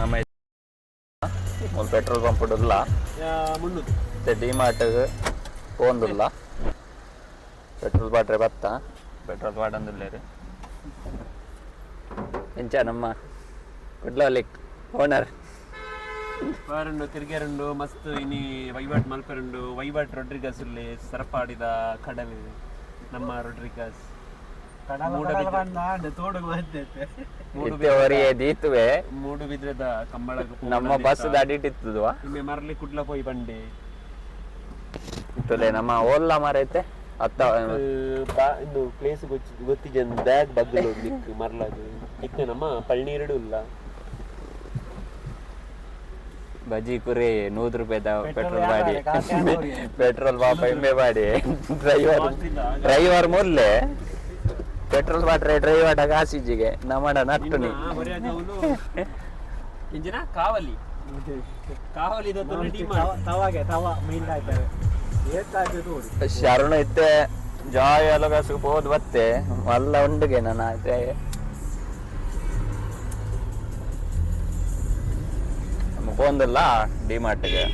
ನಮ್ಮ petrol pump ಉಲ್ಲ. ಮುನ್ನೂರು. ಡಿ ಮಾರ್ಟ್ ಪೋಂದುಲ್ಲ. ಪೆಟ್ರೋಲ್ ಬಾಟ್ರೆ ಬತ್ತ, ಪೆಟ್ರೋಲ್ ಬಾಡೊಂದುಲ್ಲೇರು. ಎಂಚ ನಮ್ಮ ಕುಡ್ಲಲಿಕ್ ಓನರ್? ಬಾರುಂಡು, ತಿರ್ಗೇರುಂಡು ಮಸ್ತ್. ಇನಿ ವೈವಾಟ್ ಮಲ್ಪೆರುಂಡು. ವೈವಾಟ್ ರೊಡ್ರಿಗಸ್ ಉಲ್ಲೆ. ಸರಪಾಡಿದ ಕಡಲು ನಮ್ಮ ರೊಡ್ರಿಗಸ್. ಇತ್ತೆ ಒರಿಯೇ ದೀತುವೆ. ಮೂಡುಬಿದ್ರೆದ ಕಂಬಳ. ನಮ್ಮ ಬಸ್ ಅಡಿಟ್ ಇತ್ತದುವ. ಇಮ್ಮೆ ಮರಲಿ ಕುಡ್ಲ ಪೋಯಿ ಬಂಡೆ. ತುಲೆ, ನಮ್ಮ ಓಲ್ಲ ಮರೈತೆ ಅತ್ತ. ಇಂದು ಪ್ಲೇಸ್ ಗೊತ್ತಿಜನ್ ಬ್ಯಾಗ್ ಬಗ್ಗಲು ನಿಕ್ ಮರ್ಲಾಗ ಇತ್ತೆ ನಮ್ಮ ಪಳ್ನೀರುಡು ಇಲ್ಲ. ಬಜಿ ಕುರಿ 100 ರೂಪಾಯಿದ ಪೆಟ್ರೋಲ್ ಬಾಡಿ. ಪೆಟ್ರೋಲ್ ಪಾಪ ಇಂಬೆ ಬಾಡಿ. ಡ್ರೈವರ್, ಡ್ರೈವರ್ ಮೊದಲೇ ಪೆಟ್ರೋಲ್ ಬಾಟ್ರೆ ಡ್ರೈವರ್ ಕಾಸಿಜಿಗೆ ನಮ್ಮಡ ನಟ್ಟುನಿ. ಇಂಜಿನ ಕಾವಲಿ ಕಾವಲಿ. ತವಾಗೆ ತವ ಮೀನ್ ಆಯ್ತಾರೆ. ಶರಣು ಇತ್ತೆ ಜಾಯ್ ಅಲಗಾಸು ಪೋದು ಬತ್ತೆ ಮಲ್ಲ ಉಂಡುಗೆ ನನ್ನ ಆಯ್ತೆ. ನಮ್ಮ ಪೋಂದಲ್ಲ ಡಿ ಮಾರ್ಟ್ಗೆ.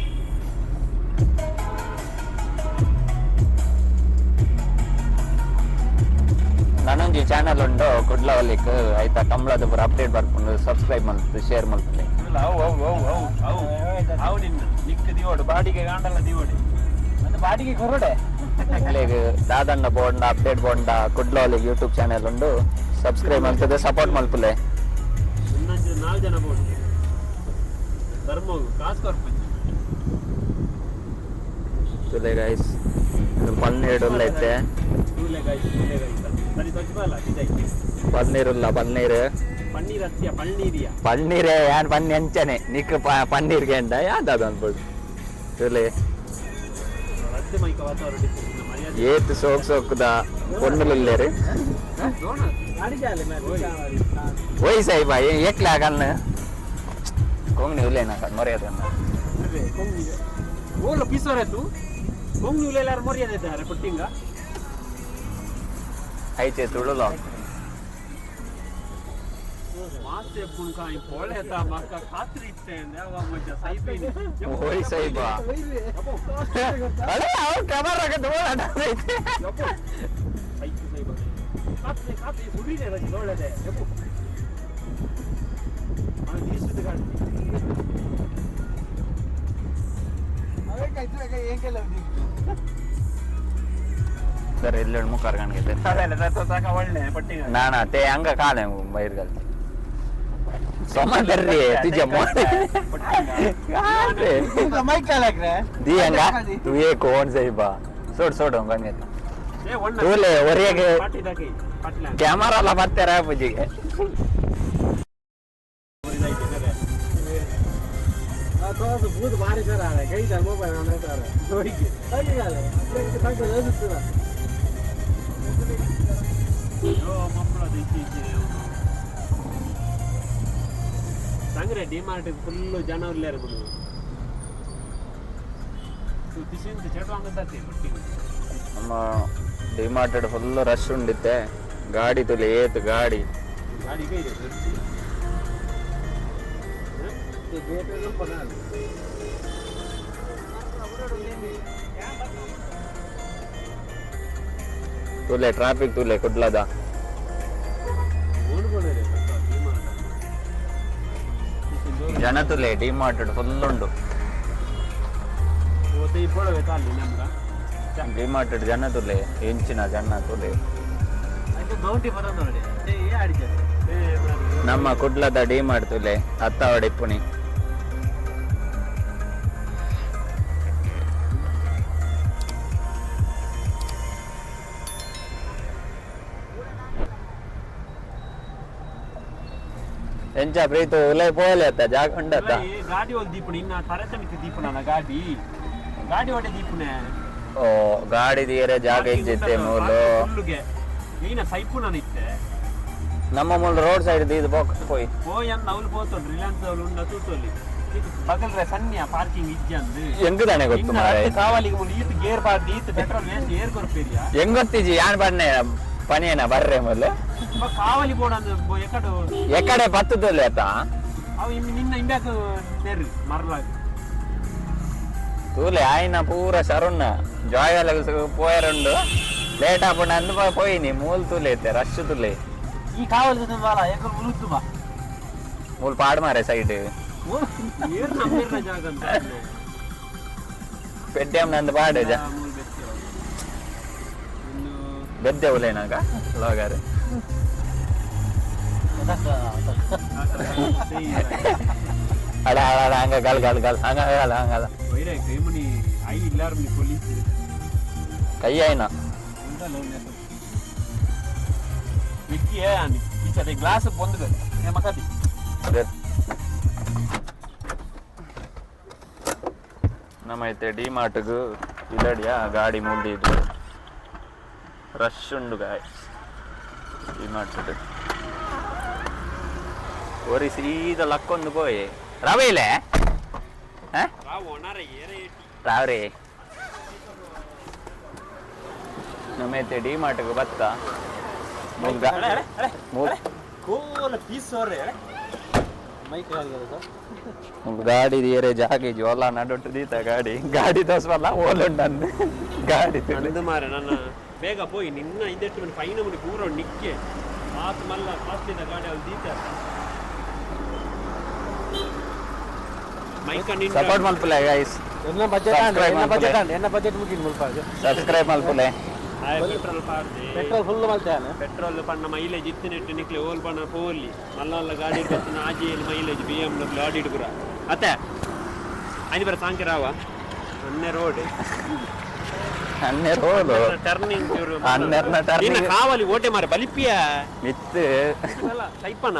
ನಾನೊಂಜಿ ಚಾನಲ್ ಉಂಡು ಕುಡ್ಲವಲ್ಲಿಕ್. ಆಯ್ತಾ, ಕಂಬಳದ ಪೂರ ಅಪ್ಡೇಟ್ ಬರ್ಪುಂಡು. ಸಬ್ಸ್ಕ್ರೈಬ್ ಮಲ್ತು, ಶೇರ್ ಮಲ್ಪುಲೆ. ಅವು ಅವು ಅವು ಅವು ಅವು ಅವು ನಿನ್ನ ನಿಕ್ ದಿವೋಡು ಬಾಡಿಗೆ ಗಾಂಡಲ್ಲ ದಿವೋಡಿ. ಅದು ಬಾಡಿಗೆ ಕೊರಡೆ. ನಿಕ್ಲೆಗ್ ದಾದಂಡ ಬೋಂಡ ಅಪ್ಡೇಟ್ ಬೋಂಡ ಕುಡ್ಲವಲ್ಲಿಗ್ ಯೂಟ್ಯೂಬ್ ಚಾನೆಲ್ ಉಂಡು. ಸಬ್ಸ್ಕ್ರೈಬ್ ಮಲ್ತದೆ ಸಪೋರ್ಟ್ ಮಲ್ಪುಲೆ. ಇನ್ನೊಂದು ನಾಲ್ಕು ಜನ ಬೋಡು ಧರ್ಮೋಗು ಕಾಸು ಕೊರ್ಪುಂಜಿ. ತುಲೆ ಗೈಸ್, ಪನ್ನೀರ್ ಉಲ್ಲ ಐತೆ. ತೂಲೆ ಗಾಯ್ಸ್, ತೂಲೆ ಗಾಯ್ಸ್, ಸರಿ ತೊಜ್ಬಲ್ಲ ಇದಾಯ್ತು. ಪನ್ನೀರ್ ಉಲ್ಲ, ಪನ್ನೀರ್. ಪನ್ನೀರ್ ಅತ್ತಿಯ ಪಳ್ಳೀರಿಯ. ಪನ್ನೀರೇ ಯಾನ್ ಪನ್ನಿ ಅಂಚನೆ ನಿಕ್ ಪನ್ನೀರ್ ಗೇಂಡ ಯಾವ್ದು ಅನ್ಬೋದು ತುಲೆ. ರದ್ದು ಮೈಕ ವಾತಾವರಣ ಇತ್ತು ಮರ್ಯಾದೆ. ಏತ್ ಸೋಕ್ ಸೋಕ್ದ ಪೊಣ್ಣುలుಲ್ಲೇರು. ಓಯ್ ಸಾಯಿಬಾ, ಏಕ್ಲೆ ಆಗನ್ನ ಕೊಂಗ್ನಿ ಉಲ್ಲೇನ ಮರ್ಯಾದೆ. ಓಲ ಪಿಸೋರೆ ತೂ ಕೊಂಗ್ನಿ ಉಲ್ಲೇಲಾರ ಮರ್ಯಾದೆ ಇದ್ದಾರೆ ಪುಟ್ಟಿಂಗ. ಐತೆ ತುಳುಲ. ಮಾತೆ ಪುಣ್ಕಾಯಿ ಪೊಳೆತ ಮಕ್ಕ ಖಾತ್ರಿ ಇತ್ತೆ ಅಂದೆ ಅವ ಮಜ್ಜ ಸೈಪಿನಿ. ಓಯ್ ಸಾಯಿಬಾ, ಅರೆ ಅವ್ರು ಕ್ಯಾಮರಾ ಐತೆ. ಸೈಪು ಸೈಬ ಖಾತ್ರಿ ಖಾತ್ರಿ ಸುಡಿದೆ ರಜೆ ಒಳ್ಳೆದೆ ಎಪ್ಪು ಅವನು ಈಸುದು ಕಾಣ್ತಿ. ಸರ್, ಇಲ್ಲಿ ಮುಖಾರ್ ಕಾಣ್ಗಿದೆ. ಒಳ್ಳೆ ಪಟ್ಟಿಂಗ. ನಾನಾ ತೇ ಹಂಗ ಕಾಲೆ ಬೈರ್ಗಲ್ ಸೊಮಂದರ್ರಿ ತುಜ ದಿ ಹಂಗ तू ये कौन साहिबा? सोड सोड ಹಂಗ. ತೂಲೆ ಒರೆಗೆ. ಕ್ಯಾಮರಾ ಎಲ್ಲ ಬರ್ತಾರ ಪೂಜಿಗೆ. ಬೂದು ಬಾರಿ ಸರ್, ಕೈ ಮೊಬೈಲ್. ಸಂಗ್ರೆ ಡಿಮಾರ್ಟ್ ಫುಲ್ ಜನ ಉಲ್ಲೇರು ಬಿಡು ದಿಶಿಂದ ಚೆಡ್ವಾಂಗತ್ತೆ ಪಟ್ಟಿಂಗ. ನಮ್ಮ ಡಿಮಾರ್ಟ್ ಫುಲ್ ರಶ್ ಉಂಡಿತ್ತೆ. ಗಾಡಿ ತುಲೆ, ಏತ್ ಗಾಡಿ. ಗಾಡಿ ಕೈ ಇದೆ. ಗೇಟ್. ತುಲೆ ಟ್ರಾಫಿಕ್ ತುಲೆ ಕುಡ್ಲದ. ಡಿಮಾರ್ಟ್. ಜನ ತುಲೆ, ಡಿಮಾರ್ಟ್ ಫುಲ್ ಉಂಡು. ನಮ್ಗ. ಡಿಮಾರ್ಟ್ ಜನ ತುಲೆ, ಎಂಚಿನ ಜನ ತುಲೆ. ಬೌಂಟಿ ಬರೋದು ನೋಡಿ ಆಡಿದ್ದಾರೆ. ನಮ್ಮ ಕುಡ್ಲದ ಡಿಮಾರ್ಟ್ ತುಲೆ, ಅತ್ತಾವಡೆ ಪುಣಿ. ಎಂಚ ಪ್ರೀತು, ಉಲೈ ಪೋಲೆ ಅತ್ತ, ಜಾಗ ಉಂಡತ್ತ? ಗಾಡಿ ಒಂದು ದೀಪುಣ ಇನ್ನ ತರತ ಮಿತ್ತು ದೀಪುಣ ಗಾಡಿ ಗಾಡಿ ಒಡೆ ದೀಪುನೆ. ಓ, ಗಾಡಿ ತೀರೆ ಜಾಗ ಇಜ್ಜಿತ್ತೆ ಮೂಲು. ಫುಲ್ಲುಗೆ ಈನ ಸೈಪುನ ಇತ್ತೆ. ನಮ್ಮ ಮೂಲ ರೋಡ್ ಸೈಡ್ ಇದು ಬೋಕ್ ಪೋಯ್. ಪೋಯ್ ಅಂದ್ ಅವ್ಲು ಪೋತೊಂಡು ರಿಲಯನ್ಸ್ ಅವ್ಲು ಉಂಡ ತೂತೊಲಿ ಬಗಲ್ರೆ ಸಣ್ಣ ಪಾರ್ಕಿಂಗ್ ಇಜ್ಜಂದು. ಹೆಂಗ್ ತಾನೆ ಗೊತ್ತು ಇನ್ನ ಮಾರ್ರೆ. ರಡ್ಡ್ ಕಾವಲಿಗೆ ಮುಂದೆ ಈತ್ ಗೇರ್ ಪಾಡ್ದು ಈತ್ ಪೆಟ್ರೋಲ್ ವೇಸ್ಟ್ ಏರ್ ಕೊರ್ಪೇರಿಯಾ? ಹೆಂಗ್ ಗೊತ್ತಿಜಿ? ಯಾನ್ ಬನ್ನೆ ಪನಿಯೇನ ಬರ್ರೆ ಮೊದಲು. ಕಾವಲಿ ಬೋಡಂದು ಎಕಡು. ಎಕಡೆ ಬತ್ತದಲ್ಲ ಆತ. ಅವು ನಿನ್ನ ಇಂಬ್ಯಾಕ್ ನೆರ್ರು ಮರ್ಲಾಗ. ತೂಲೆ ಆಯ್ನ ಪೂರ ಶರುಣ್ಣ ಜಾಯ್ ಪೋಯರುಂಡು ಲೇಟ್ ಆಪುಂಡು ಅಂದ್ ಪೋಯಿನಿ ಮೂಲ್ ತೂಲೆ ಐತೆ ರಶ್ ತೂಲೆ. ಈ ಕಾವಲು ಬಾಲ ಏಕಲ್ ಉಳುತ್ತು ಬಾ. ಮೂಲ್ ಪಾಡ್ ಮಾರೆ ಸೈಡ್. ಏರ್ ನಮ್ಮೇರ್ನ ಜಾಗ ಅಂತ ಅದ್ನೆ. ಪೆಡ್ಯಾಮ್ ನಂದು ಪಾಡು ಜ. ಮೂಲ್ ಬೆತ್ತಿ ಅವು. ಒಂದು ಬೆದ್ದೆ ಉಲೇನಾಗ ಲೋಗಾರು. ಅಡ ಅಡ ಅಡ ಹಂಗ ಗಲ್ ಗಲ್ ಗಲ್ ಹಂಗ ಗಲ್ ಹಂಗಲ್ಲ. ವೈರ ಕೈಮುನಿ I ಇಲ್ಲಾರು ನೀ ಪೊಲೀಸ್. ಕೈ ಆಯ್ನ. ಮಿಕ್ಕಿ అని ಈಚೆ ಗ್ಲಾಸ್ ಬಂದು ಮಕದಿ. ನಮ್ಮೈತೆ ಡಿ ಮಾರ್ಟ್ಗು ಇಲ್ಲಡಿಯ ಗಾಡಿ ಮುಂಡಿದ್ದು ರಶ್ ಉಂಡು ಗಾಯ್ಸ್ ಡಿ ಮಾರ್ಟ್. ಒರಿ ಸೀದಾ ಲಕ್ಕೊಂದು ಪೋಯೆ ರವೆ ರಾವ್ರಿ. ನಮ್ಮೈತೆ ಡಿ ಮಾರ್ಟ್ಗೆ ಬತ್ತ ಮೂಗ ಮೂಗ್ ಕೋಲ ಪೀಸ್ ಸೋರೆ. Mic sir. ಗಾಡಿ ಏರೆ ಜಾಗ ಜೋಲ ನಡುಟ್ಟು ದೀತ ಗಾಡಿ ಗಾಡಿ ದೋಸ್ವಲ್ಲ ಓಲುಂಡು ಗಾಡಿ ತುಳಿ. ಅಂದು ಮಾರೆ ನನ್ನ ಬೇಗ ಪೋಯಿ ನಿನ್ನ ಇದೆಷ್ಟು ಮನೆ ಫೈನ್ ಮುನಿ ಪೂರ ನಿಕ್ಕೆ ಆತ್ ಮಲ್ಲ ಕಾಸ್ಟ್ಲಿ ಗಾಡಿ ಅವ್ರು ದೀತ ಮೈಕ ನಿನ್ನ ಸಪೋರ್ಟ್ ಮಲ್ಪುಲೆ ಗೈಸ್. ಎನ್ನ ಬಜೆಟ್ Subscribe ಎನ್ನ ಬಜೆಟ್ ಮಲ್ಪುಲೆ. ಎನ್ನ ಬಜೆಟ್ ಮುಗಿನ ಮುಲ್ಪ. ಸಬ್ಸ್ಕ್ರೈಬ್ ಮಲ್ಪುಲೆ. ಆಯ್ ಪೆಟ್ರೋಲ್ ಪಾಡ್ದೆ. ಪೆಟ್ರೋಲ್ ಫುಲ್ ಮಲ್ತೆ. ಪೆಟ್ರೋಲ್ ಪಣ್ಣ ಮೈಲೇಜ್ ಇತ್ತಿನೆಟ್ಟು ನಿಕ್ಲೆ ಓಲ್ ಪಣ್ಣ ಪೋಲಿ ಮಲ್ಲ ಗಾಡಿ ಬತ್ತಿನ ಆಜಿಯಲ್ಲಿ mileage B M W Audi ಪುರ ಅತ್ತೆ ಐದು ಬರ ಸಾಂಕಿರಾವ ಅನ್ನೆ ರೋಡ್. ಅನ್ನೆ ರೋಲು. ಟರ್ನಿಂಗ್. ಹನ್ನೆರಡ್ನ turning. ನಿನ್ನ ಕಾವಲಿ ಓಟೆ ಮಾರೆ ಬಲಿಪಿಯ. ಮಿತ್. ಸೈಪನ.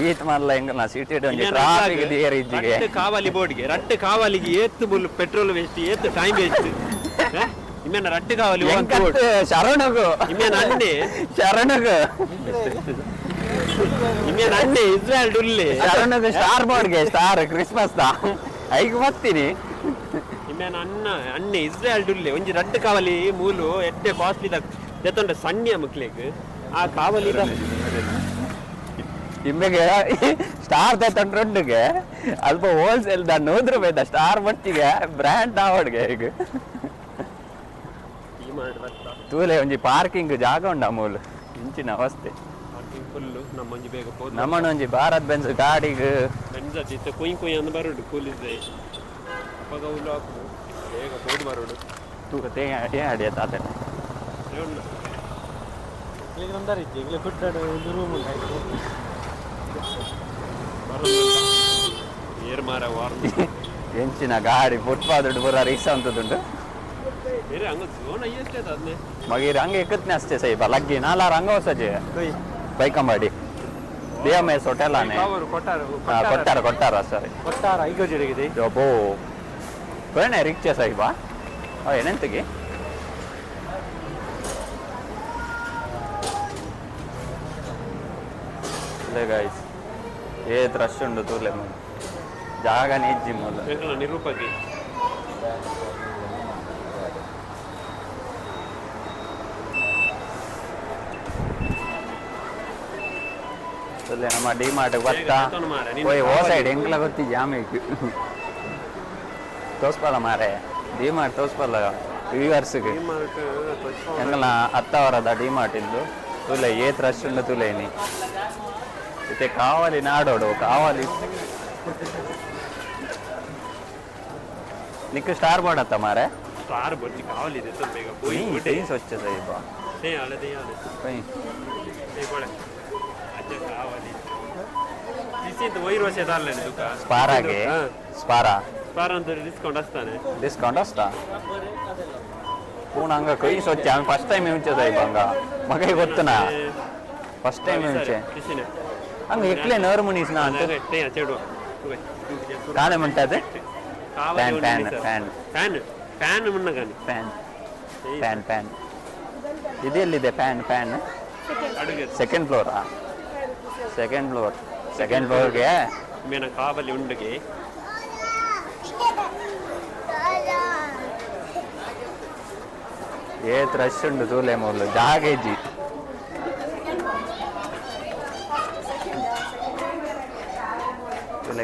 ಈತ್ ಮಲ್ಲ ಎಂಗಲ್ನ ಸಿಟಿ ಒಂಜಿ ಟ್ರಾಫಿಕ್ there ಇಜ್ಜಿಗೆ. ರಟ್ಟು ಕಾವಲಿ ಬೋರ್ಡ್ಗೆ ರಟ್ಟು ಕಾವಲಿಗೆ ಏತ್ತು ಬುಲ್ ಪೆಟ್ರೋಲ್ ವೇಸ್ಟ್ ಏತ್ತು ಟೈಮ್ ವೇಸ್ಟ್ ಇಮ್ಮೇನ ರಟ್ಟು ಕಾವಲಿ ಎಂಕತ್ ಶರಣಗು. ಇಮ್ಮೇನ ಅಣ್ಣೆ. ಶರಣಗು. ಇಮ್ಮೇನ ಅಣ್ಣೆ ಇಸ್ರೇಲ್ ಡುಲ್ಲೆ. ಶರಣಗು ಸ್ಟಾರ್ ಬೋರ್ಡ್ಗೆ ಸ್ಟಾರ್ ಕ್ರಿಸ್ಮಸ್ ದಾ ಐಗ್ ಬತ್ತೀನಿ. ಇಮ್ಮೇನ ಅಣ್ಣ ಅಣ್ಣೆ ಇಸ್ರೇಲ್ ಡುಲ್ಲೆ ಒಂಜಿ ರಟ್ಟು ಕಾವಲಿ ಮೂಲು ಎಡ್ಡೆ ಕಾಸ್ಟ್ಲಿ ದೆತ್ತೊಂಡ ಸಣ್ಣ ಮಕ್ಳಿಗ್ ಆ ಕಾವಲಿ ಇಮ್ಮೆಗೆ ಸ್ಟಾರ್ ತಂಡ್ರೊಂಡುಗೆ ಅಲ್ಪ ಹೋಲ್ಸೇಲ್ the 100 ರೂಪಾಯಿ ಸ್ಟಾರ್ ಬಟ್ಟಿಗೆ ಬ್ರ್ಯಾಂಡ್ ಆವಡ್ಗೆ ಈಗ. ತೂಲೆ ಒಂಜಿ ಪಾರ್ಕಿಂಗ್ ಜಾಗ ಉಂಡ ಮೂಲು ಇಂಚಿನ ಅವಸ್ಥೆ. ಫುಲ್ಲು ನಮ್ಮೊಂಜಿ ಬೇಗ ಪೋದು. ನಮ್ಮನ ಒಂಜಿ ಭಾರತ್ ಬೆನ್ಸ್ ಗಾಡಿಗ್. ಬೆಂಜ ಇತ್ತ ಕುಯ್ ಕುಯ್ ಅಂದ್ ಬರೋಡು ಪೊಲೀಸ್ ಅಪ್ಪಗ ಹುಲ್ಲು ಹಾಕುದು ಬೇಗ ಪೋದು ಬರೋಡು. ತೂಕ ತೇ ಅಡಿಯ ತಾತನೆ. ಈಗ ನಮ್ದಾರ ಇಜ್ಜಿ ಈಗಲೇ ಫುಡ್ ಒಂದು ರೂಮ್ ಉಂಟು. ಏರ್ ಮಾರ ವಾರ್. ಎಂಚಿನ ಗಾಡಿ ಫುಟ್ಪಾತ್ ಪೂರ ರಿಕ್ಷಾ ಅಂತದುಂಡು. ಬೇರೆ ಹಂಗ ಝೋನ್ ಅಯ್ಯಷ್ಟೇ ಅದನ್ನೇ. ಮಗೀರ್ ಹಂಗೆ ಎಕ್ಕತ್ನೆ ಅಷ್ಟೇ ಸೈಬ ಲಗ್ಗಿ ನಾಲಾರ ಹಂಗ ಹೊಸಜೆ ಬೈಕಂಬಾಡಿ ಡಿ ಎಮ್ ಎಸ್ ಹೋಟೆಲ್ ಆನೆ. ಅವರು ಕೊಟ್ಟಾರ. ಕೊಟ್ಟಾರ ಕೊಟ್ಟಾರ ಸರಿ. ಕೊಟ್ಟಾರ ಐಗೋ ಜಡಿಗಿದೆ. ಅಬ್ಬೋ ಬೇಣೆ ರಿಕ್ಷಾ ಸಾಹಿಬಾ ಏನಂತಗೆ ಗಾಯ್ಸ್ ಏತ್ ರಶ್ ಉಂಡು ತೂಲೆ ಮೂಲು ಜಾಗನೇ ಇಜ್ಜಿ ಮೂಲು. ನಿರೂಪಕಿ. ತೂಲೆ ನಮ್ಮ ಡಿ ಮಾರ್ಟ್ ಬರ್ತಾ ಓಯ್ ಓ ಸೈಡ್ ಎಂಕ್ಲ ಗೊತ್ತಿ ಜಾಮಿಕ್ ತೋಸ್ಪಲ್ಲ ಮಾರೆ ಡಿ ಮಾರ್ಟ್ ತೋಸ್ಪಲ್ಲ ವ್ಯೂವರ್ಸ್ಗೆ. ಎಂಗಲ ಹತ್ತವರದ ಡಿ ಮಾರ್ಟ್ ಇದ್ದು ತೂಲೆ ಏತ್ ರಶ್ ಉಂಡು ತೂಲೆ. ಇತ್ತೆ ಕಾವಲಿ ನಾಡೋಡು ಕಾವಲಿ ನಿಕ್ ಸ್ಟಾರ್ ಬೋರ್ಡ್ ಅತ್ತ ಮಾರೆ. ಸ್ಟಾರ್ ಬೊಚ್ಚಿ ಕಾವಲಿ ಇದೆ ಬೇಗ ಪೋಯಿ. ಟೈನ್ ಸ್ವಚ್ಛ ಸಾಹಿಬ. ಅಳೆ ಅಳೆ. ಕೊಳೆ ಅಜ್ಜ ಕಾವಲಿ ಬಿಸಿಂತ ಒಯ್ರು ವರ್ಷ ದಾರ್ಲೇನೆ ದುಃಖ. ಸ್ಪಾರಾಗೆ ಸ್ಪಾರಾ. ಸ್ಪಾರ ಅಂತ ಡಿಸ್ಕೌಂಟ್ ಅಸ್ತಾನೆ. ಡಿಸ್ಕೌಂಟ್ ಅಷ್ಟಾ ಪೂಣ ಹಂಗ ಕೈ ಸ್ವಚ್ಛ ಫಸ್ಟ್ ಟೈಮ್ ಮುಂಚೆ ಸಾಹಿಬ ಹಂಗ ಮಗಗೆ ಗೊತ್ತನಾ ಫಸ್ಟ್ ಟೈಮ್ ಮುಂಚೆ ಹಂಗ ಎಕ್ಲೆ ನವರು ಮುನೀಸ್ನ ಅಂತ ಕಾಲೆ ಮುಂಟದೆ fan fan fan. Fan fan ಮುನ್ನಗಾನಿ. ಫ್ಯಾನ್ ಫ್ಯಾನ್ ಫ್ಯಾನ್ ಇದೆಲ್ಲಿದೆ ಫ್ಯಾನ್ ಫ್ಯಾನ್? ಅಡುಗೆ. ಸೆಕೆಂಡ್ ಫ್ಲೋರಾ? ಸೆಕೆಂಡ್ ಫ್ಲೋರ್ ಸೆಕೆಂಡ್ ಫ್ಲೋರ್ಗೆ ಮೇನ ಕಾವಲಿ ಉಂಡುಗೆ. ಏತ್ ರಶ್ ಉಂಡು ತೂಲೆ ಮೂಲು ಜಾಗ ಇಜ್ಜಿ.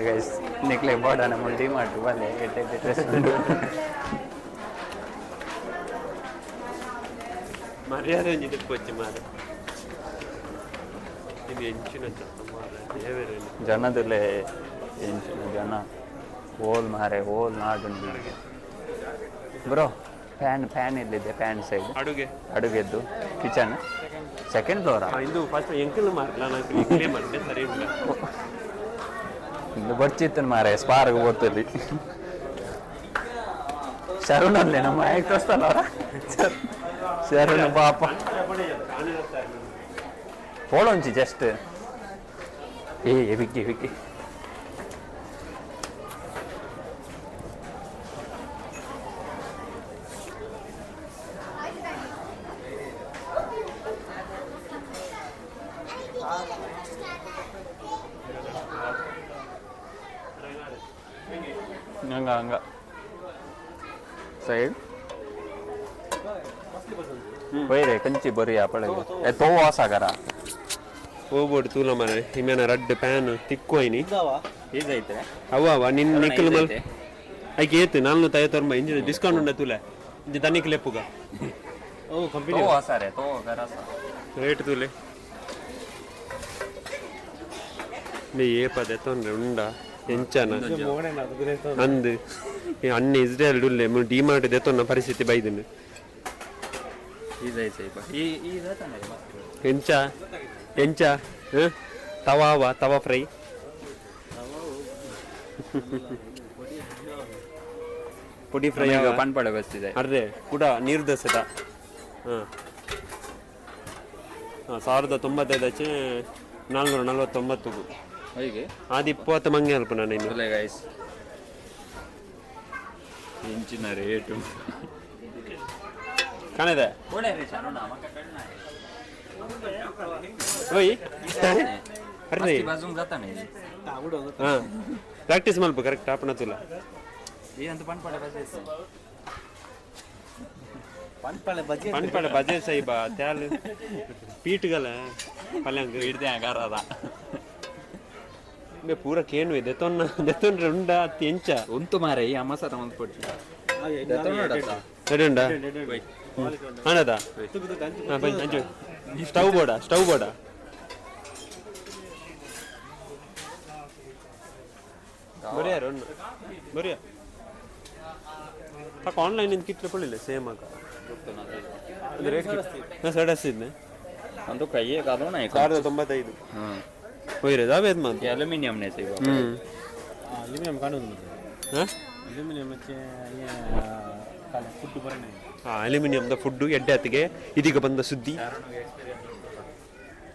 ಗೈಸ್, ನಿಕ್ಲೆ ಬೋಡಾನ ಮುಲ್ ಡಿ ಮಾರ್ಟ್ ಬಲ್ಲೆ, ಎಡ್ಡೆ ಎಡ್ಡೆ ಡ್ರೆಸ್ ಉಂಡು. ಮರ್ಯಾದೆ ಒಂಜಿ ತಿಪ್ಪೊಚ್ಚಿ ಮಾರೆ, ಇದು ಎಂಚಿನ ಚತ್ತ ಮಾರೆ ದೇವೆರೆ. ಜನದಲ್ಲೇ ಎಂಚಿನ ಜನ ಹೋಲ್ ಮಾರೆ, ಹೋಲ್ ನಾಡುಂಡು. ಬ್ರೋ, ಫ್ಯಾನ್ ಫ್ಯಾನ್ ಎಲ್ಲಿದೆ? Fan side. ಅಡುಗೆ. ಅಡುಗೆದ್ದು ಕಿಚನ್ ಸೆಕೆಂಡ್ ಫ್ಲೋರಾ? ಇಂದು ಫಸ್ಟ್ ಎಂಕಲ್ ಮಾರ್ಲ, ನಾನು ಇಕ್ಲೇ ಮಾಡ್ತೆ, ಸರಿ ಇಲ್ಲ. ಇಂದು ಬರ್ಚಿತ್ತನ್ ಮಾರೆ, ಸ್ಪಾರ್ಗ್ ಬೋತಲ್ಲಿ ಶರಣಲ್ಲೇ ನಮ್ಮ ಆಯ್ತು ಅವರ ಶರಣ ಪಾಪ. ಪೋಳೊಂಚಿ ಜಸ್ಟ್. ಏ ವಿಕ್ಕಿ ವಿಕ್ಕಿ. ಹಂಗ ಹಂಗ ಸೈಡ್ ಬೈರೆ ಕಂಚಿ ಬರಿ ಆಪಳೆಗೆ. ಏ ತೋ ವಾಸಾಗರ. ಹೋಗ್ಬೋಡು ತೂಲ ಮಾರೆ, ಇಮೇನ ರಡ್ಡ್ ಪ್ಯಾನ್ ತಿಕ್ಕೋಯ್ನಿ. ಈಸೈತೆ. ಅವ ಅವ ನಿನ್ನ ನಿಕ್ಕಲ್ ಮಲ್ ಐಕೆ ಏತು 459 ಇಂಜಿನ ಡಿಸ್ಕೌಂಟ್ ಉಂಡ ತೂಲೆ, ಇಂಜಿ ದನಿಕ್ ಲೆಪ್ಪುಗ. ಓ ಕಂಪನಿ. ತೋ ವಾಸಾರೆ ತೋ ಗರಸ. ರೇಟ್ ತೂಲೆ. ನೀ ಏಪದೆ ತೊಂದ್ರೆ ಉಂಡ ಎಂಚನ ಅಂದ್ ಈ ಅಣ್ಣ ಇಸ್ರೇಲ್ ಡುಲ್ಲೆ ಡಿ ಮಾರ್ಟ್ ದೆತ್ತೊನ್ನ ಪರಿಸ್ಥಿತಿ ಬೈದನು. ಈಸೈತೆ ಈ ಈ. ಎಂಚ ಎಂಚ ಹ? ತವಾವ ತವಾ ಫ್ರೈ, ಪೊಡಿ ಫ್ರೈ. ಪನ್ಪಡೆ ಬಸ್ತಿದೆ. ಅರ್ರೆ ಕೂಡ ನೀರು ದೋಸೆದ. ಹಾಂ ಹಾಂ 1095 ಆಚೆ 449. ಹೇಗೆ? ಅದು 20 ಮಂಗೆ ಅಲ್ಪ ನಾನು ಇನ್ನು. ಒಳ್ಳೆ ಗೈಸ್, ಇಂಚಿನ ರೇಟು. ಕಾಣದೆ. ಓಯ್ ಅರ್ರೆ. ಹಾಂ, ಪ್ರಾಕ್ಟೀಸ್ ಮಲ್ಪ ಕರೆಕ್ಟ್ ಆಪಣ ತುಲ. ಪನ್ಪಳೆ ಬಜೆ. ಪನ್ಪಡೆ ಬಜೆ ಸೈಬ ತ್ಯಾಲ್ ಪೀಟ್ಗಲ ಪಲ್ಯಂಗ್. ಹಿಡ್ದೆ ಆಗಾರದ. ಬೇ ಪೂರ ಕೇನು ಇದೆ ದೆತ್ತೊನ್ನ ದೆತ್ತೊಂಡ್ರೆ ಉಂಡ ಅತ್ತಿ ಎಂಚ. ಉಂತು ಮಾರೆ, ಈ ಅಮ್ಮಸರ ಒಂದು ಕೊಟ್ಟು. ರೆಡಿ ಉಂಡ ಹಾಣದ. ಹಾಂ ಬೈ ಅಂಚು ಸ್ಟವ್ ಬೋಡ, ಸ್ಟವ್ ಬೋಡ. ಬರಿಯಾರ ಉಂಡು ಬರಿಯ ಪಾಕ. ಆನ್ಲೈನ್ ಇಂದ ಕಿಟ್ಲೆ ಪೊಳ್ಳಿಲ್ಲ ಸೇಮ್ ಆಗ ರೇಟ್ ಹಾಂ ಸಡಸಿದ್ನೆ. ಅಂದು ಕೈಯೇ ಕಾದೋಣ. 1095. ಹ್ಮ್. ಹೋಯ್ರೆ ದಾವೇದ್ ಮಾತು. ಅಲ್ಯೂಮಿನಿಯಂ ನೇ ಸೈಬ. ಹ್ಞೂ. ಅಲ್ಯೂಮಿನಿಯಂ ಕಾಣುದು. ಹಾಂ. ಅಲ್ಯೂಮಿನಿಯಂ ಫುಡ್ ಬರೋಣ. ಹಾಂ, ಅಲ್ಯೂಮಿನಿಯಂದ ಫುಡ್ಡು ಎಡ್ಡೆ ಆತಿಗೆ. ಇದೀಗ ಬಂದ ಸುದ್ದಿ,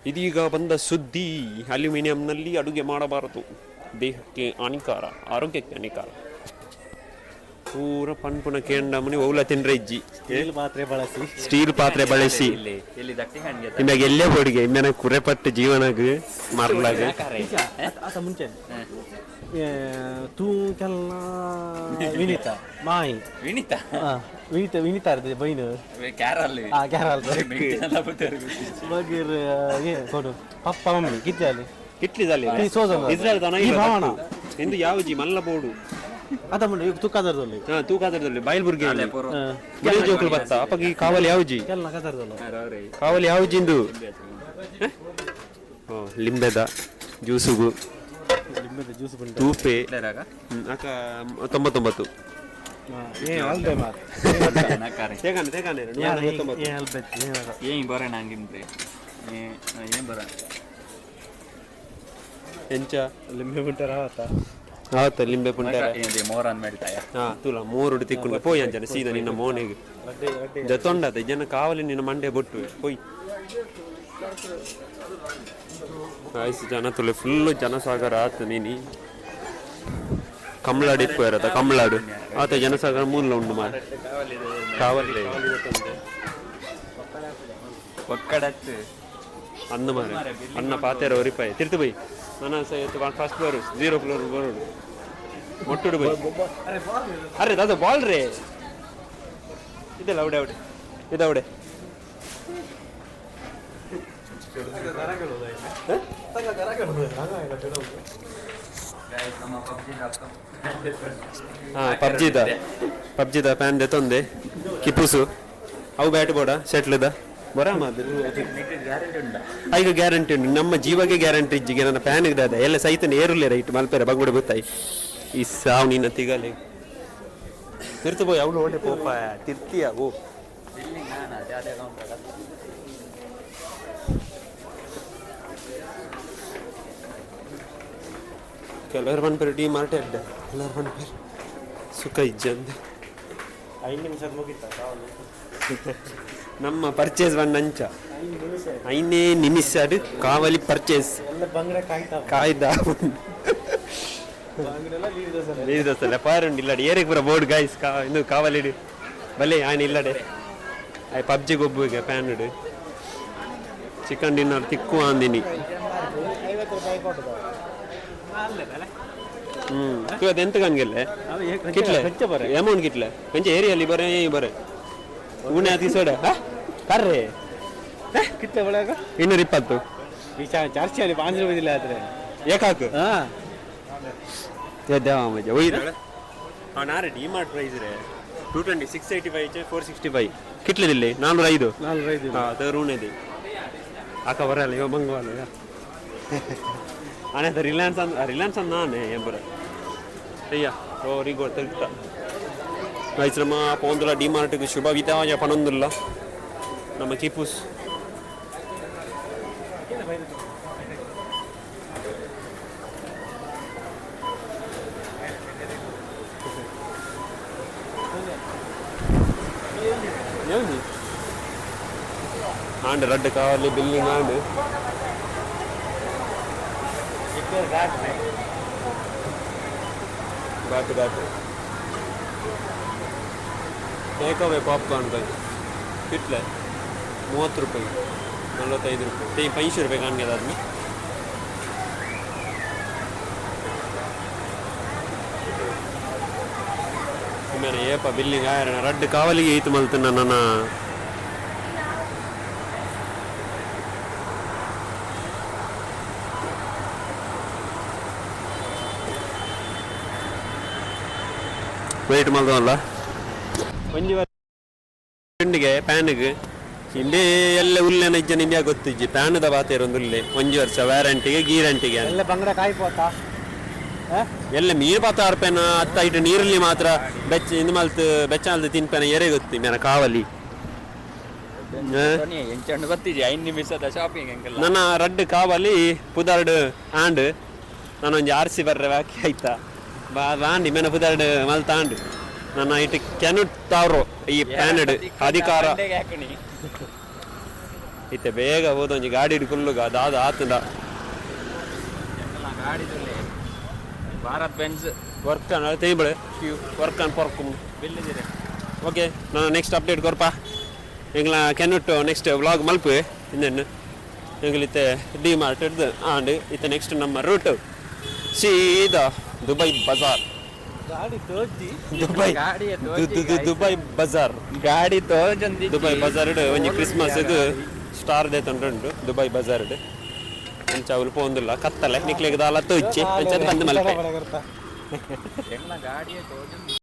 ಇದೀಗ ಬಂದ ಸುದ್ದಿ, ಅಲ್ಯೂಮಿನಿಯಂನಲ್ಲಿ ಅಡುಗೆ ಮಾಡಬಾರದು, ದೇಹಕ್ಕೆ ಹಾನಿಕಾರ, ಆರೋಗ್ಯಕ್ಕೆ ಹಾನಿಕಾರ. ಪೂರ ಪನ್ಪುನ ಕೇಂಡ ಮುನಿ ಓಲ ತಿನ್ರೆ ಇಜ್ಜಿ. ಸ್ಟೀಲ್ ಪಾತ್ರೆ ಬಳಸಿ. ಸ್ಟೀಲ್ ಪಾತ್ರೆ ಬಳಸಿ. ಇಲ್ಲಿ ಇಲ್ಲಿ ದಟ್ಟಿ ಹಣ್ಣಿಗೆ. ಇಮ್ಯಾಗ ಎಲ್ಲೇ ಬೋಡಿಗೆ ಇಮ್ಯಾನ ಕುರೆಪಟ್ಟು ಜೀವನಾಗ ಮರ್ಲಾಗ. ಆತ ಮುಂಚೆ ತೂ ಕೆಲ್ಲ ವಿನೀತ ಮಾಯಿ. ವಿನಿತಾ. ವಿನೀತ ವಿನೀತಾ ಇರ್ತದೆ ಬೈನು. ಕ್ಯಾರಲ್. ಆ ಕ್ಯಾರಲ್ ಬಗೀರ್ ಏ ಕೊಡು ಪಪ್ಪ ಮಮ್ಮಿ ಕಿತ್ತಲ್ಲಿ. ಕಿಟ್ಲಿ ದಲ್ಲಿ. ಈ ಸೋಜನ. ಇಸ್ರೇಲ್ ದನ. ಈ ಭಾವನ. ಇಂದು ಯಾವ ಜಿ ಮಲ್ಲ ಬೋಡು. ಅದ ಮುಂಡೆ ಈಗ ತುಕ್ಕದರ್ದಲ್ಲಿ. ಹಾ, ತೂಕಾದರದಲ್ಲಿ ಬಾಯಿಲ್ಬುರ್ಗಿ ಜೋಕುಲು ಬತ್ತ ಅಪ್ಪಗೆ ಈ ಕಾವಲಿ ಯಾವ ಜಿ. ಕೆಲ್ಲ ಕದರ್ದಲ್ಲ. ಕಾವಲಿ ಯಾವ ಜಿಂದು ಓ ಲಿಂಬೆದ ಜ್ಯೂಸುಗು. ಲಿಂಬೆದ ಜ್ಯೂಸ್ ಬಂಡ. ತೂಪೆ ಅಕ್ಕ 99. ಏ ಅಲ್ಬೆ ಮಾತು. ತೇಗಾನೆ ತೇಗಾನೆ 149. ಏ ಅಲ್ಬೆ. ಏನ್ ಬರೋಣ ಹಂಗಿಂದ್ರೆ ಏನ್ ಬರೋಣ. ಎಂಚ? ಲಿಂಬೆ ಬಂಟಾರ ಆತ. ಆತ ಲಿಂಬೆ ಪುಂಟಾರ. ಮೋರ್ ಅಂದ್ ಮೇಳ್ತಾಯ. ಹಾ ತುಲ ಮೋರುಡು ತಿಕ್ಕೊಂಡು ಪೋಯ್ ಅಂಚನೆ ಸೀದಾ ನಿನ್ನ ಮೋನೆಗೆ. ರಡ್ಡೆ ರಡ್ಡೆ. ಜತೊಂಡದ ಜನ ಕಾವಲಿ ನಿನ್ನ ಮಂಡೆ ಬೊಟ್ಟು ಪೋಯ್. ಆಯ್ತು, ಜನ ತುಲೆ ಫುಲ್ಲು ಜನಸಾಗರ ಆತ. ನೀನಿ ಕಮ್ಲಾಡು ಇಪ್ಪು ಇರತ್ತ ಕಮ್ಲಾಡು ಆತ ಜನಸಾಗರ ಮೂಲ ಉಂಡು ಮಾರ ಕಾವಲಿ. ಒಕ್ಕಡತ್ತು. ಅನ್ನ ಮಾರೆ, ಅನ್ನ ಪಾತೆರ ಒರಿಪಾಯಿ ತಿರ್ತು ಬೈ. ನನ್ನ ಫಸ್ಟ್ ಫ್ಲೋರ್ 0 ಫ್ಲೋರ್ ಬರೋಡು ಮೊಟ್ಟುಡು ಬೈ. ಅರೆ ದಾದಾ ಬಾಲ್ ರೇ ಇದೆಲ್ಲ ಅವಡೆ ಅವಡೆ ಇದು ಅವಡೆ. ಹಾಂ, ಪಬ್ಜಿದ ಪಬ್ಜಿದ ಪ್ಯಾನ್ ದೆತ್ತೊಂದೆ ಕಿಪುಸು. ಅವು ಬ್ಯಾಟ್ ಬೋಡ ಸೆಟ್ಲದ ಬರ ಮಾದ್ರು. ಐಗ ಗ್ಯಾರಂಟಿ ಉಂಟು, ನಮ್ಮ ಜೀವಗೆ ಗ್ಯಾರಂಟಿ ಇಜ್ಜಿಗೆ ನನ್ನ ಪ್ಯಾನ್ ದಾದ ಎಲ್ಲ ಸೈತನ ಏರುಲ್ಲೆ ರೈಟ್ ಮಲ್ಪೆರೆ ಬಂಗುಡೆ ಗೊತ್ತಾಯಿ ಈ ಸಾವು ನಿನ್ನ ತಿಗಲೆ ತಿರ್ತು ಪೋಯ್ ಅವಳು ಒಳ್ಳೆ ಪೋಪ ತಿರ್ತಿಯ ಓ. ಕೆಲವರು ಪನ್ಪೆರ್ ಡಿ ಮಾರ್ಟ್ ಎಡ್ಡೆ, ಕೆಲವರು ಪನ್ಪೆರ್ ಸುಖ ಇಜ್ಜಂದೆ. 5 ನಿಮಿಷದ ಮುಗೀತಾ? ನಮ್ಮ ಪರ್ಚೇಸ್ ಬಂದ ಅಂಚ. 5 ನಿಮಿಷ. ಐನೇ ನಿಮಿಷ ಕಾವಲಿ ಪರ್ಚೇಸ್. ಎಲ್ಲ ಬಂಗಡೆ ಕಾಯ್ತಾ. ಕಾಯ್ದ. ಬಂಗಡೆ ಲೀವ್ ದೋಸೆ. ನೀರು ದೋಸೆ ಪಾರುಂಡು ಇಲ್ಲಡೆ ಏರಿಗೆ ಪೂರ ಬೋರ್ಡ್ ಗಾಯ್ಸ್ ಕಾ ಇನ್ನು ಕಾವಲಿಡು ಬಲೆ ಆಯ್ನ ಇಲ್ಲಡೆ ಆಯ್ ಪಬ್ಜಿ ಗೊಬ್ಬು ಈಗ ಪ್ಯಾನ್ಡ್ ಚಿಕನ್ ಡಿನ್ನರ್ ತಿಕ್ಕು ಅಂದಿನಿ. 50 ರೂಪಾಯಿ ಕೊಟ್ಟದ. ಹ್ಮ್ ಅದು ಎಂತ ಕಂಗೆಲ್ಲ ಕಿಟ್ಲೆ ಅಮೌಂಟ್ ಕಿಟ್ಲೆ ಕೊಂಚ ಏರಿಯಲ್ಲಿ ಬರೇ ಬರೆ ಉಣೆ ಅತಿ ಸೋಡ ಕರ್ರೆ. ಕಿತ್ತೆ ಒಳಗ. 220. ಈ ಚಾರ್ಜ್ ಅಲ್ಲಿ 5 ರೂಪಾಯಿ ಇಲ್ಲ ಆದ್ರೆ. ಏಕಾಕು. ಹಾ. ಮಜಾ ಒಯ್ದ ನಾರೆ ಡಿ ಮಾರ್ಟ್ ಪ್ರೈಸ್ ರೇ 220, 685, 465 ಕಿಟ್ಲದಿಲ್ಲ 405. 405. ಹಾಂ ಅದು ರೂಣೆದಿ ಆಕ ಬರಲ್ಲ ಇವ ಬಂಗವಾಲ ಅಣ್ಣ ರಿಲಯನ್ಸ್ ಅಂದ್ ರಿಲಯನ್ಸ್ ಅಂದ್ ನಾನೇ ಎಂಬರ ಅಯ್ಯ ರೋರಿಗೋ ತಿರುಗ್ತಾ ರೈಸ್ ನಮ್ಮ ಪೋಂದುಲ ಡಿ ಮಾರ್ಟ್ಗೆ ಶುಭ ವಿದಾಯ ಪನೊಂದುಲ್ಲ ನಮ್ಮ ಕಿಪುಸ್. ಏನ್ರಿ? ಆಂಡ್ ರಡ್ಡ್ ಕಾವಲಿ ಬಿಲ್ಲಿಂಗ್ ಆಂಡ್ ಘಾಟ್ ಘಾಟ್ ಟೇಕ್ ಅವೇ ಪಾಪ್ಕಾರ್ನ್ ಬೈ ಕಿಟ್ಲೆ 30 ರೂಪಾಯಿ, 45 ರೂಪಾಯಿ, ತೇ 500 ರೂಪಾಯಿ ಕಾಣ್ಗೆ ಅದಾದ್ಮಿ. ಆಮೇಲೆ ಏಪ ಬಿಲ್ಲಿಂಗ್ ಆಯರಣ ರಡ್ಡ್ ಕಾವಲಿಗೆ ಈತು ಮಲ್ತು ನನ್ನ ವೆಯ್ಟ್ ಮಲ್ದವಲ್ಲ ಒಂಜಿ ತಿಂಡಿಗೆ ಪ್ಯಾನಿಗೆ ಇಂದೇ ಎಲ್ಲ ಉಲ್ಲೆನ ಇಜ್ಜನ ಇಂಡಿಯಾ ಗೊತ್ತಿಜ್ಜಿ ಪ್ಯಾನದ ಬಾತೇರೊಂದು ಉಲ್ಲೆ ಒಂಜಿ ವರ್ಷ ವ್ಯಾರಂಟಿಗೆ ಗೀರಂಟಿಗೆ ಎಲ್ಲ ಬಂಗಡೆ ಕಾಯಿ ಪೋತಾ. ಎಲ್ಲ ಮೀನು ಪಾತ ಅರ್ಪೆನ ಅತ್ತ ಇಟ್ಟು ನೀರಲ್ಲಿ ಮಾತ್ರ ಬೆಚ್ಚ ಇಂದು ಮಲ್ತು ಬೆಚ್ಚ ಮಲ್ತು ತಿನ್ಪೆನ ಎರೆ ಗೊತ್ತಿ ಮೇನ ಕಾವಲಿ. ಎಂಚಂಡು ಬತ್ತಿಜಿ 5 ನಿಮಿಷದ ಶಾಪಿಂಗ್ ಎಂಕಲ್ಲ. ನನ್ನ ರಡ್ಡ್ ಕಾವಲಿ ಪುದರ್ಡ್ ಆಂಡ್ ನಾನೊಂಜಿ ಆರ್ಸಿ ಬರ್ರೆ ಬಾಕಿ ಆಯ್ತಾ ಬಾ ಬಾಂಡಿ ಮೇನ ಪುದರ್ಡ್ ಮಲ್ತಾಂಡ್ ನನ್ನ ಇಟ್ಟು ಕೆನುಟ್ ತಾವ್ರೋ ಈ ಪ್ಯಾನಡ್ ಅಧಿಕಾರ. ಹಾಕುನಿ. ಇತ್ತೆ ಬೇಗ ಹೋದೊಂಜಿ ಗಾಡಿ ಕುಲ್ಲುಗ ದಾದ ಆತದ. ಗಾಡಿ ಭಾರತ್ ಬೆನ್ಸ್. ವರ್ಕ್ ಅನ್ ತೇಂಬಳೆ ವರ್ಕ್ ಅನ್ ಪೊರ್ಕು. ಬಿಲ್ಲಿದ್ದೀರಿ. ಓಕೆ, ನಾನು ನೆಕ್ಸ್ಟ್ ಅಪ್ಡೇಟ್ ಕೊರ್ಪ ಎಂಗ್ಲ ಕೆನ್ನುಟ್ಟು ನೆಕ್ಸ್ಟ್ ವ್ಲಾಗ್ ಮಲ್ಪು ಇನ್ನೇನು ಎಂಗ್ಲಿತ್ತೆ ಡಿ ಮಾರ್ಟ್ ಹಿಡ್ದು ಆಂಡ್ ಇತ್ತೆ ನೆಕ್ಸ್ಟ್ ನಮ್ಮ ರೂಟ್ ಸೀದಾ ದುಬೈ ಬಜಾರ್. ಗಾಡಿ ತೋಜಿ. ದುಬೈ ಗಾಡಿ ದುಬೈ ಬಜಾರ್. ಗಾಡಿ ತೋಜೊಂದು. ದುಬೈ ಬಜಾರ್ ಒಂಜಿ ಕ್ರಿಸ್ಮಸ್ ಸ್ಟಾರ್ ದೇತೊಂಡು ದುಬೈ ಬಜಾರ್ ಅಂಚ ಅವ್ಲು ಪೋಂದುಲ್ಲ ಕತ್ತಲೆ ನಿಕ್ಲೆಗ್ ದಾಲ ತೋಚ್ಚಿ ಅಂಚ ಬಂದ್ ಮಲ್ಪೆ. ಗಾಡಿಯೇ ತೋಜೊಂದು.